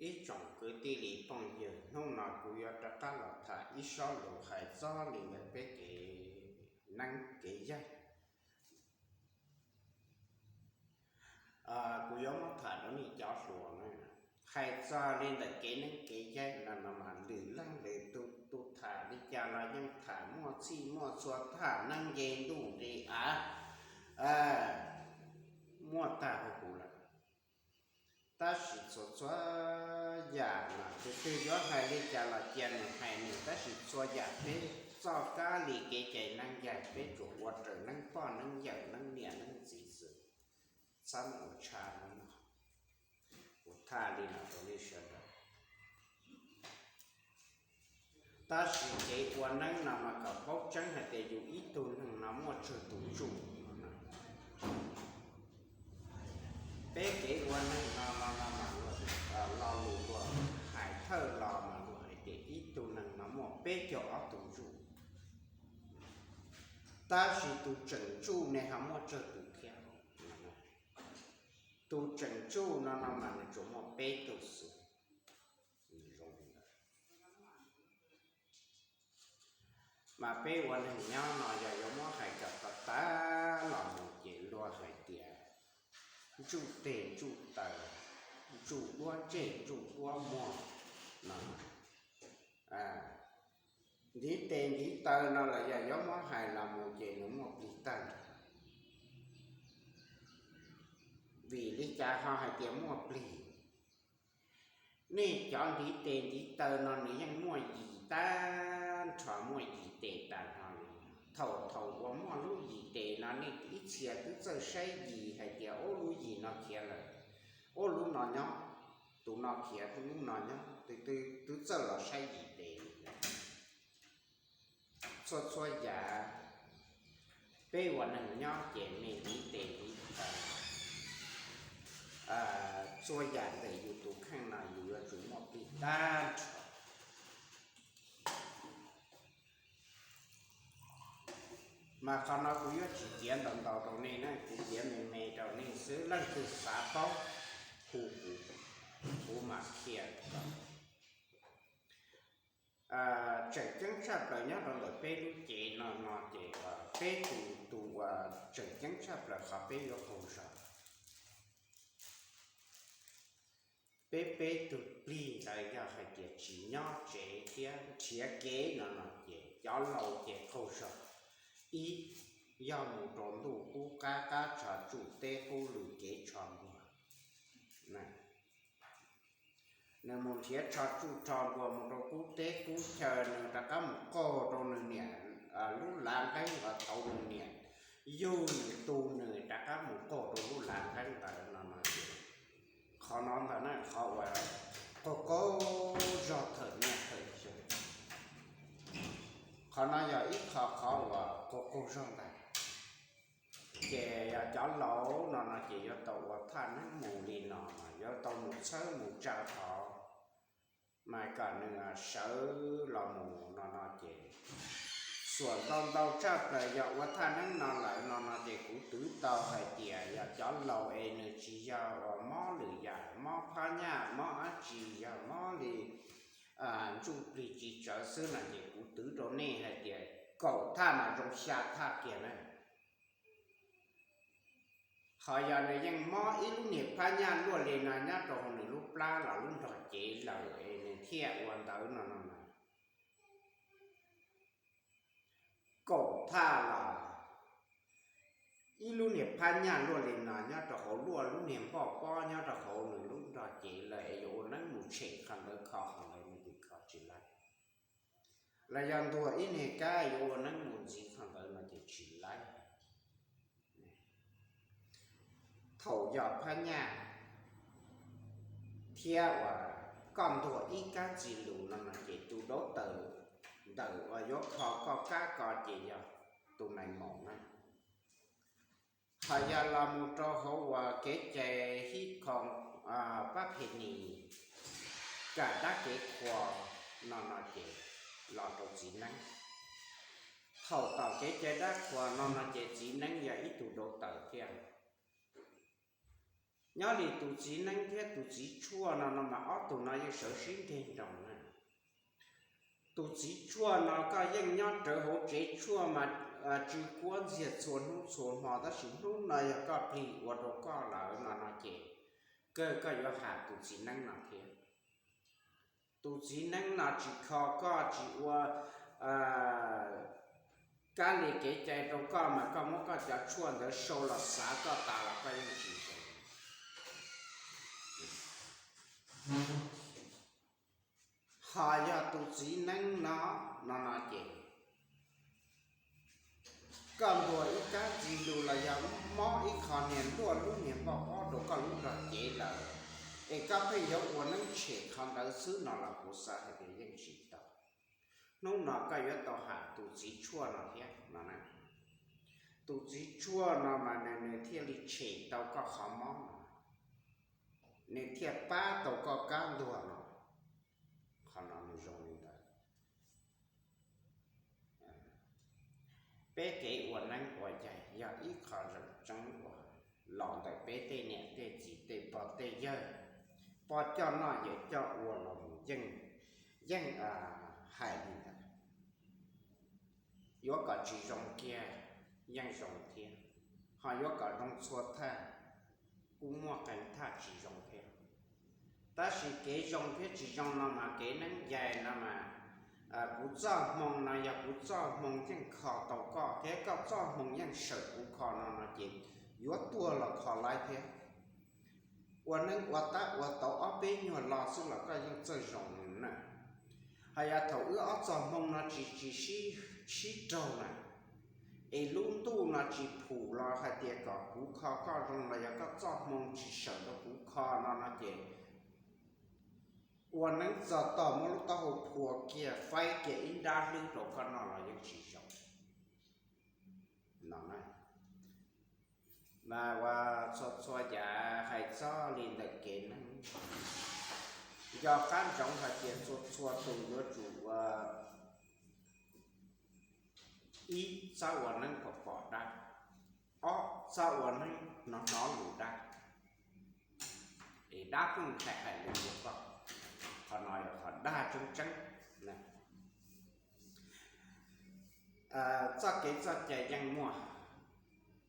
Ib tsoom kwv tij li phooj ywg, hnub no kuv yuav rov qab los tham ib sob lus hais txog li ntawm peb kev neeb kev yaig. Kuv yuav muab tham rau nej cov hluas na, hais txog li ntawm kev neeb kev yaig no no mas lwm leej lwm tus tus tham li cas los yeej tham muaj txhij muaj txhua, tham neeb nce ntuj nqis av, muaj tag huv kuv lawm. Tab sis txhua txhua yam mas tus twg yuav hais li cas los cia nws hais nws, tab sis txhua yam peb txoj kab li kev cai neeb yaig peb tsuas ua raws neeb poj neeb yawm neeb niam neeb txiv xwb, txhob ua tshaj neeb no. Kuv tham li no rau nej sawv daws. Tab sis kev ua neeb no mas kom paub tseeb hais tias yus ib tug neeg no muaj tsawg tus ntsuj. Peb kev ua neeg no no no mas lo lus luag hais thawj los mas luag hais tias ib tug neeg no muaj peb caug ob tus ntsuj. Tab sis tus tseem ntsuj ne ho muaj tsawg tus thiab? Tus tseem ntsuj no no mas nws tsuas muaj peb tug xwb. Mas peb ua neeg nyob no yog yuav muab hais kom tag tag los mus ces luag hais tias ntsuj teg ntsuj taw, ntsuj duab ntsej ntsuj duab muag no. Ntiv tes ntiv taw no los yog yuav muab hais los mus ces nws muaj plig tag nrho. Vim li cas ho hais tias muaj plig? Nej cov ntiv tes ntiv taw no nws yeej muaj yim tag nrho, muaj yim tes tag nrho li. Thaum thaum uas muaj lub yim tes no nej ib txhia twb txawj saib yim hais tias ub lub yim no khiav lawm, ub lub no nyob, tus no khiav lub no nyob, twb txawj los saib yim tes li. Txhua txhua yam peb ua neeg nyob ces me ntiv tes ntiv taw, txhua yam ntawm yus tus kheej no yus yuav tsum muaj plig tag nrho. Mas qhov no kuv yuav tsis piav ntau ntau rau nej na, kuv piav me me rau nej xwb, leej twg xav paub hu kuv, kuv mam qhia. Tseem ceeb tshaj plaws nyob rau ntawm peb lub cev no no ces peb tus tus uas tseem ceeb tshaj plaws qhov peb yuav qaug zog. Peb peb tug plig ntawd yog hais tias tsis nyob tsev thiab nrhiav kev no no ces cov laus ces qaug zog. Ib, yog mus rau ntuj qub qab qab tsho tsuj teb qub lwm kev tsho npua. Nws mus nrhiav tsho tsuj tsho npua mus rau qub teb qub chaw, nws rov qab mus qaug rau nws niam lub lav nqeeb los tau nws niam yug nws tu nws rov qab mus qaug rau lub lav nqeeb ntawd no no ces qhov no ntag na qhov uas qaug qaug zog thawm niaj thawm xyoo. Qhov no yog ib qho qhov uas qaug qaug zog ntag. Ces yog cov laus no no ces yuav tau ua thaj neeb mus li no, yuav tau mus txhawb mus tsa thov, mas kom nws sawv los mus no no ces xuam ntau ntau tshaj plaws yog ua thaj neeb no lawm no no ces kuv twv tau hais tias yog cov laus es nws tsis yog uas mob lwm yam, mob phab nyaj, mob dab tsi, yog mob li ntsuj plig tsis tsawv xwb no ces kuv twv rau nej hais tias kaum thaj mas zoo xya thaj kiag na. Ho yog nws yeej mob ib lub niag phab nyaj luaj li no nyob rau hauv nws lub plab los lub nrog cev lawm es nws thiaj ua ntawd no no na. Kaum thaj los ib lub niag phab nyaj luaj li no nyob rau hauv luaj lub niag npoj pob nyob rau hauv nws lub nrog cev lawm es yuav ua neeb mus tshem qhov ntawd kho qhov ntawd no ces kho tsis laib. Los yog ntuag ib niag kab yuav ua neeb mus ntxiv qhov ntawd no ces tsis laib. Thaum yog phab nyaj thiab uas koj ntuag ib kab txiv lus no no ces tus dab tawm ntawm uas yuav kho koj kab ko ces yog tus nais maum na. Ho yog los mus rau hauv uas kev cai hib khoo pab phe nis, kam dab kev qhua no no ces los rau txiv neeb. Thaum tom kev cai dab qhua no no ces txiv neeb yog ib tug dab tawm thiab. Nyob li tus txiv neeb thiab tus txiv tshuaj no no mas ob tug no yeej sawv sib nreg nroos na. Tus txiv tshuaj no koj yeej nyob rawv hauv tsev tshuaj mas tsw kuab ntxiag txhua hnub txhua hmo, tab sis hnub no yog koj plig ua rau koj lawm no no ces kawg koj yuav has tus txiv neeb no thiab. Tus txiv neeb no tsis kho koj, tsis ua kab li kev cai rau koj mas koj muab koj cov tshuaj ntawd sau los xav koj tas los koj yeej tsis zoo. Ho yog tus txiv neeb no, no no ces koj ntuag ib kab ntxi lug los yog mob ib qho niag luaj lub niag npauj pob rau koj lub nrog cev lawm, es koj pheej yuav ua neeb tshem qhov ntawd xwb no los kuv xav hais tias yeej tsis tau. Hnub no koj yuav tau has tus txiv tshuaj no thiab no. Tus txiv tshuaj no mas nws nws thiaj li tshem tau koj qhov mob no, nws thiaj pab tau koj kab ntuag no. Qhov no nws zoo li ntawd. Peb kev ua neeb ua yaig yog ib qho zeem tseeb uas los ntawm peb tej niam tej txiv tej pog tej yawg, pog coj noj yawg coj ua los mus yeej, yeej hais li ntawd. Yuav kom tsis zoo kiag yeej zoo thiab, ho yuav kom zoo txhua thaj kuj muaj qee thaj tsis zoo thiab. Tab sis kev zoo thiab tsis zoo no mas kev neeb yais no mas kuv txoj hmoo no yog kuv txoj hmoo yeej kho tau koj thiab koj txoj hmoo yeej sawm kuv kho no no ces yuav tuag los kho laib thiab. Ua neeb ua tab ua tau ob peb nyuag lo xwb los koj yeej txawj zoo na. Ho yog thaum wb ob txoj hmoo no tsis tsis sib raug na, es lub ntuj no tsis phum los hais tias kom kuv kho koj zoo los yog koj txoj hmoo tsis sawm rau kuv kho no no ces ua neeb txog tog muab lub taub hau phua kiag faib kiag ib nrab hlwb rau koj noj los yeej tsis zoo. No na, mas ua txhua txhua yam hais txog li ntawm kev neeb, nco qab ntsoov hais tias txhua txhua tus yuav tsum ua ib, txhob ua neeb pom pom dab, ob, txhob ua neeb hnov hnov lus dab, es dab pheej hais hais lus rau koj. Qhov no yog qhov dag tseeb tseeb. Txoj kev txoj cai yeej muaj.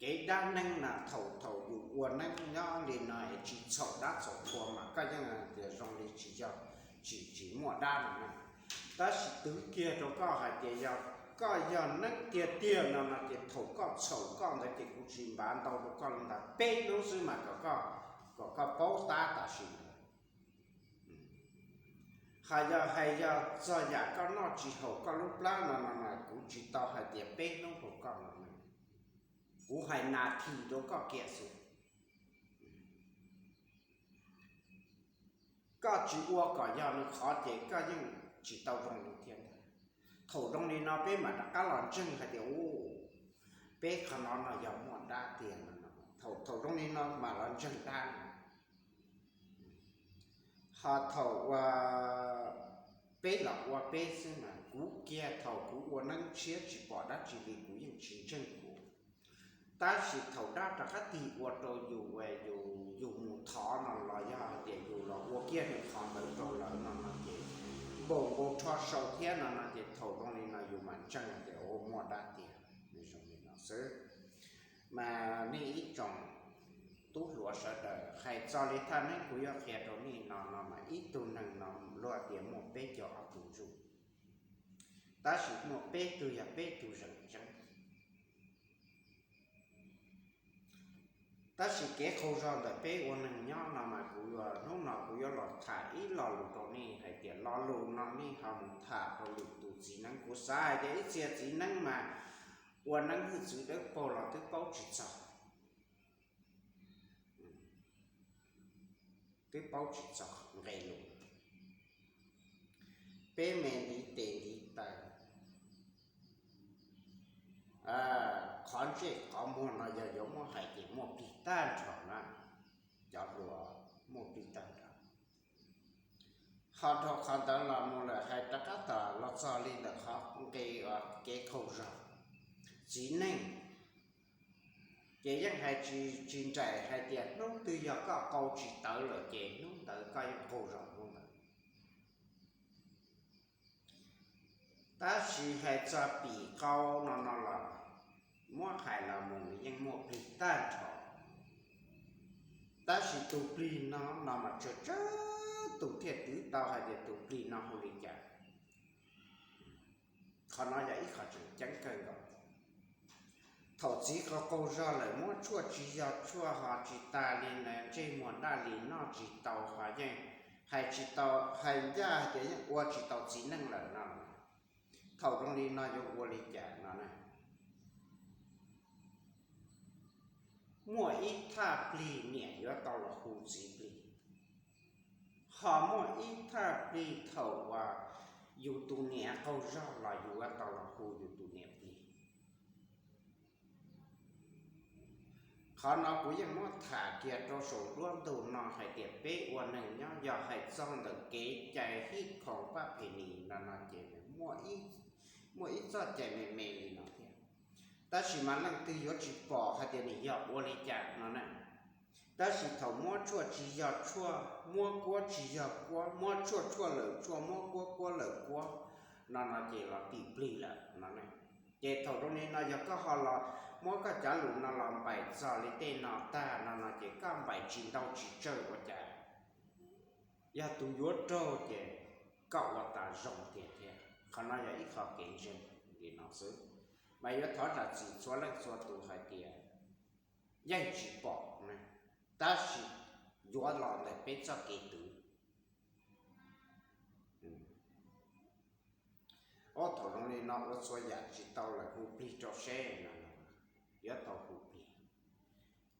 Kev dab neeb na thaum thaum yus ua neeb nyob li no es tsis txhaum dab txhaum qhua mas koj yeej tias zoo li tsis yog, tsis tsis muaj dab no na. Tab sis twv kiag rau koj hais tias yog koj yog neeb tiag tiag no no ces thaum koj txhaum koj ntawd ces kuv tsis npav ntau rau koj li ntawd, peb hnub xwb mas kom koj, kom koj paub tab tam sim ntawd. Hais yog hais yog txog yam koj noj tsis haum koj lub plab no no mas kuv tsis tau hais tias peb hnub rau koj no, kuv hais nas this rau koj kiag xwb. Koj tsis ua kom yog nws qhov ces koj yeej tsis tau zoo li thiab ntag. Thaum zoo li no peb mam rov qab los ntseeg hais tias u, peb qhov no no yog muaj dab tiag no. Thaum thaum zoo li no mam los ntseeg dab no. Ho thaum uas peb los ua peb xwb mas kuv kiag thaum kuv ua neeb tshiab tsis pom dab tsi li kuv yeej tsis ntseeg kuv. Tab sis thaum dab rov qab tig ua rau yus, yus, yus mus thov no los yog hais tias yus los ua kiag nws qhov ntawd rau lawv no no ces npaum nkaus rho sau thiab no no ces thaum zoo li no yus mam ntseeg hais tias u, muaj dab tiag. Nws zoo li no xwb. Mas nej ib tsoom tub hluas sawv daws, hais txog li thaj neeb kuv yuav qhia rau nej no no mas ib tug neeg no luag tias muaj peb caug ob tug ntsuj, tab sis muaj peb tug yog peb tug zeem tseeb. Tab sis kev qaug zog ntawm peb ua neeg nyob no mas kuv yuav, hnub no kuv yuav los tham ib lo lus rau nej hais tias lo lus no nej ho mus tham rau lwm tus txiv neeb. Kuv xav hais tias ib txhia txiv neeb mas ua neeb hwj txwv dawb paug los twb paub tsis txog, twb paub tsis txog nqe lus. Peb me ntiv tes ntiv taw, qhov ntsej qhov muag no yog yuav muab hais ces muaj plig tag nrho na, cov hluas, muaj plig tag nrho. Ho dhau qhov ntawd los mus lawm hais rov qab tom los txog li ntawm qhov nqe kev qaug zog. Txiv neej Ces yeej hais tsis, tsis nraim hais tias hnub twg yog koj qau tsis tawv lawm ces hnub ntawd koj yeej qaug zog hnub ntawd. Tab sis hais txog pim qau no no los, muab hais los mus nws yeej muaj plig tag nrho. Tab sis tus plig no no mas tsawg tsawg tus thiaj twv tau hais tias tus plig no hu li cas. Qhov no yog ib qho tseem ceeb kawg nkaus. Thaum txiv qau qaug zog lawm muab tshuaj tsis yog tshuaj ho tsis tas li na, ntsej muag daj li noj tsis tau ho yeej hais tsis tau, hais ncaj hais tias yeej ua tsis tau txiv neej lawm no. Thaum zoo li no yuav ua li cas no na? Muaj ib thaj plig niam yuav tau los hu txiv plig, ho muaj ib thaj plig thaum uas yus tus niam qaug zog los yus yuav tau los hu yus tus niam plig. Qhov no kuv yeej muab tham kiag rau saum nruab ntug no hais tias peb ua neeg nyob yog hais txog ntawm kev cai hij khoom paj phem nis no no ces muaj ib txoj cai me me li no thiab. Tab sis mas leej twg yuav tsis pom hais tias nws yog ua li cas no na. Tab sis thaum muab tshuaj tsis yog tshuaj, muab kuab tsis yog kuab, muab tshuaj tshuaj lawm tshuaj, muab kuab kuab lawm kuab no no ces los tim plig lawm no na. Ces thaum zoo li no yog koj ho los muab koj cov lus no los npaim txog li tej no tag no no ces koj npaim tsis ntau tsis tsawg ua cas yog tus yuav raug ces koj ua tas zoo tiag thiab. Qhov no yog ib qho kev ntseeg li no xwb, mas yuav thov zam txim txhua leej txhua tus hais tias yeej tsis pom na, tab sis yuav los ntawm peb txoj kev twv. Ob, thaum zoo li no ua txhua yam tsis tau lawm hu plig rau seb no, yuav tau hu plig.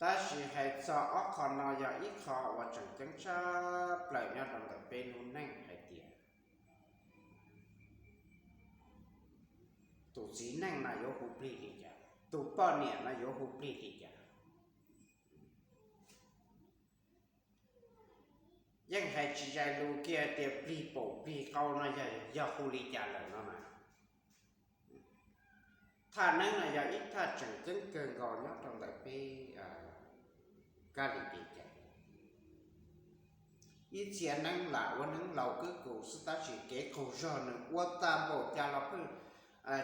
Tab sis hais txog ob qho no yog ib qho uas tseem ceeb tshaj plaws nyob rau ntawm peb lub neej hais tias tus txiv neej no yuav hu plig li cas, tus poj niam no yuav hu plig li cas. Yeej hais tsis zais lus kiag tias plig paum plig qau no yog hu li cas lawm no mas. Thaj neeb no yog ib thaj tseem ceeb kawg nkaus nyob rau ntawm peb kab li kev cai. Ib txhia neeb lam ua neeb laus kub kus xwb tab sis kev qaug zog nws ua tag npaum cas los pheej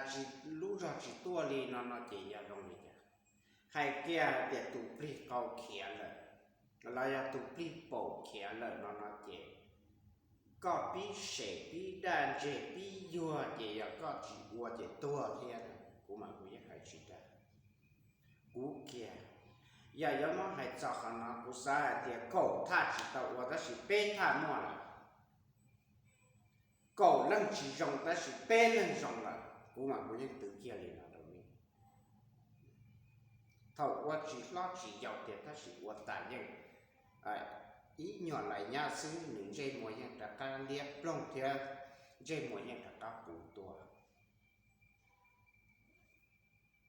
tsis, lub zog tsis tuaj li no no ces yog zoo li cas? Hais kiag hais tias tus plig qau khiav lawm los yog tus plig paum khiav lawm no no ces koj pib sem pib daj ntseg pib yuag ces yog koj tsis ua ces tuag thiab. Kuv mas kuv yeej hais tsis dag. Kuv kiag, yog yuav muab hais txog qhov no kuv xav hais tias kaum thaj tsis tau ua tab sis peb thaj muaj lawm. Kaum leej tsis zoo tab sis peb leeg zoo lawm, kuv mas kuv yeej twv kiag li no rau nej. Thaum ua tsis hlob tsis yau tiag tab sis ua tas yeej ib nyuag lais nyab xwb nws ntsej muag yeej rov qab liab ploog thiab ntsej muag yeej rov qab puv tuag.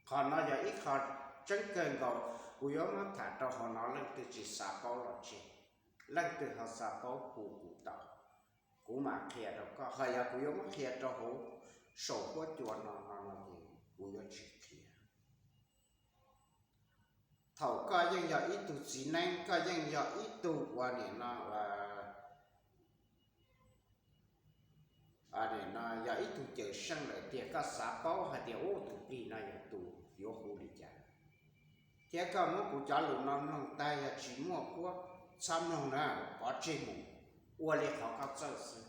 Qhov no yog ib qho tseeb kawg nkaus, kuv yuav muab tham rau hauv no, leej twg tsis xav paub los tseg, leej twg ho xav paub hu kuv tau, kuv mam qhia rau koj. Ho yog kuv yuav muab qhia rau hauv saum huab cua no no no ces kuv yuav tsis qhia. Thaum koj yeej yog ib tug txiv neeb, koj yeej yog ib tug ua nim no nim no yog ib tug cawm seej lawm tiag, koj xav paub hais tias ub tus plig no yog tus yuav hu li cas, thiab koj muab kuv cov lus no mloog tag yog tsis muaj kuab txhob mloog na, pov tseg mus, ua li qhov koj txawj xwb.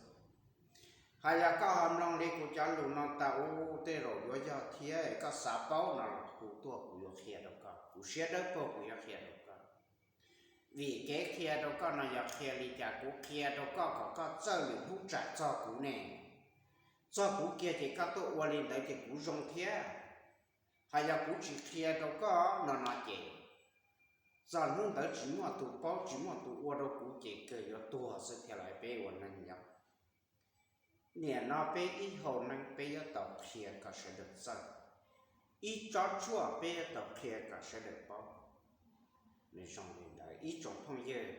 Ho yog koj ho mloog li kuv cov lus no tas ub tej zaum yuav yog thiab, koj xav paub no los hu tuaj kuv yuav qhia rau koj, kuv siab dawb paug kuv yuav qhia rau koj. Vim kev qhia rau koj no yog qhia li cas, kuv qhia rau koj kom koj txawj lwm hnub tsam txog kuv ne, txog kuv kiag ces koj tuaj ua li ntawd ces kuv zoo thiab. Ho yog kuv tsis qhia rau koj no no ces txog hnub ntawd tsis muaj tus paub tsis muaj tus ua rau kuv ces kawg yuav tuag xwb thiaj li peb ua neeg nyob. Nim no peb ib hau neeg peb yuav tau qhia kom sawv daws txawj, ib tsob tshuaj peb yuav tau qhia kom sawv daws paub. Nws zoo li ntawd ib tsoom phooj ywg,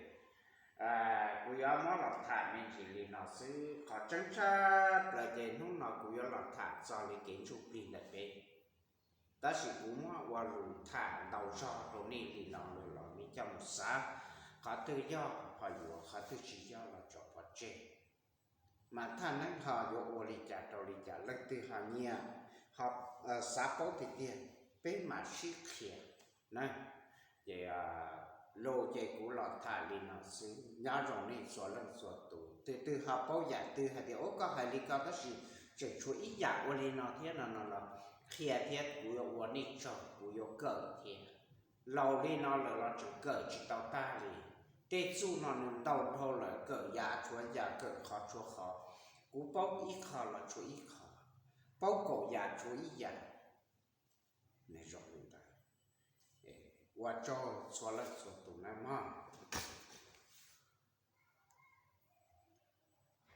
kuv yuav muab los tham me ntsis li no xwb, qhov tseeb tshaj plaws ces hnub no kuv yuav los tham txog li kev ntsuj plig ntawm peb. Tab sis kuv muab ua lus tham ntau zog rau nej li no lawm los nej coj mus xav, qhov twg yog ho yuav, qhov twg tsis yog los tso pov tseg. Mas thaj neeb ho yuav ua li cas rau li cas, leej twg ho nyiam, ho xav paub tiag tiag, peb mam sib qhia na. Ces lus ces kuv los tham li no xwb, nyob zoo nej txhua leej txhua tus. Tus twg ho paub yam twg hais tias ua koj hais li ko tab sis tseem tshuav ib yam ua li no thiab no no los qhia thiab kuv yuav ua nej tsaug, kuv yuav kawm thiab. Laus li no lawm los tseem kawm tsis tau tag li. Tej txuj no nws ntau dhau lawm, kawm yav tshuav yav, kawm qhov tshuav qhov. Kuv paub ib qho los tshuav ib qho, paub kaum yam tshuav ib yam. Ua tsaug txhua leej txhua tus nawb mog.